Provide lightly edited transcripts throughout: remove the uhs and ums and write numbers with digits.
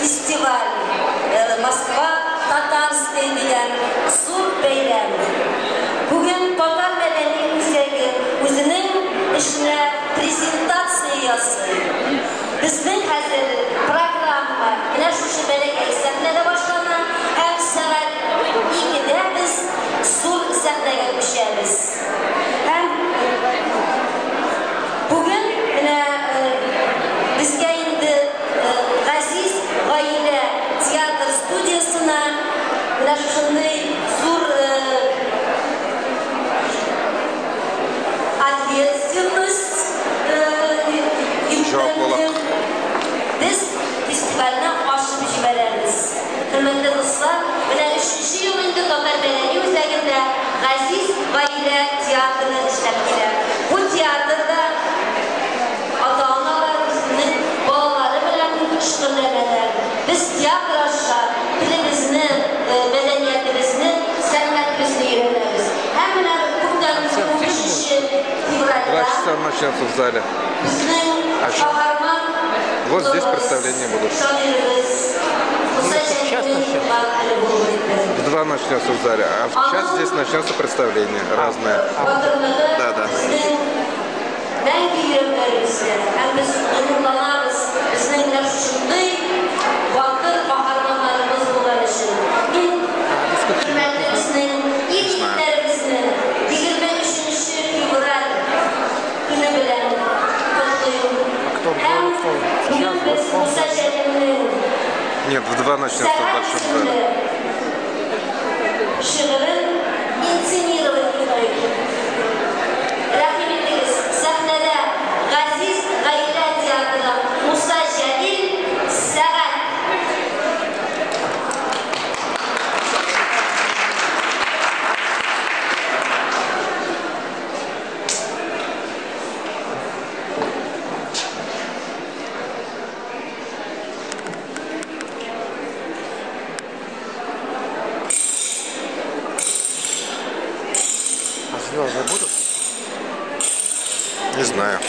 фестиваль Москва татарский дигән зур бәйрәм. Бүген Татар мәдәни үзәге үзенең эшенә презентация ясый. Безнең хәзер программа менә шушы бәләкәй сәхнәдә башлана һәм сәгать 2-дә без зур сәхнәгә күчәбез. Һәм бүген менә безгә инде Газиз гаилә театр студиясенә менә шушындый зур ответственность йөкләнде. Без фестивальне ачып җибәрәбез. Хөрмәтле дуслар, менә 3нче ел инде Татар мәдәни үзәгендә Газиз гаилә театры эшләп килә. Бу театрда ата-аналар үзенең балалары белән шөгыльләнәләр. Без театр аша телебезне, мәдәниятебезне, сәнгатебезне өйрәнәбез. Һәм менә күптән 15 февральдә 2 часа начнется в зале. Безнең каһарман Вот здесь представления будут. шагыйребез Муса Җәлилнең туган көне булып үтте. В 2 начнется в зале, а в час здесь начнется представление разное. Батырлыгы Да, да. безнең мәңге йөрәкләребездә һәм без горурланабыз безнең менә шушындый батыр каһарманнарыбыз булган өчен. Мин хөрмәтле безнең ир-егетләребезне 23 февраль көне белән котлыйм. Һәм бүген без Муса Җәлилнең Нет, в 2 начнется в большом зале. Шигырен инсценировать итик. Рәхим итегез, сәхнәдә Газиз гаилә театры Муса Җәлил сәгать. А звезды будут? Не знаю.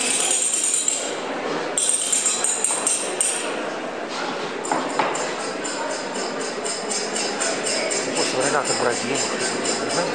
Больше Рената Бразилов, не знаю.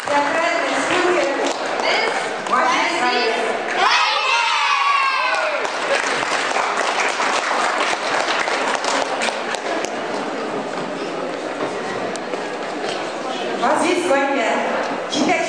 Театральный студия Без «Газиз гаилә». Газиз гаилә, җитәкче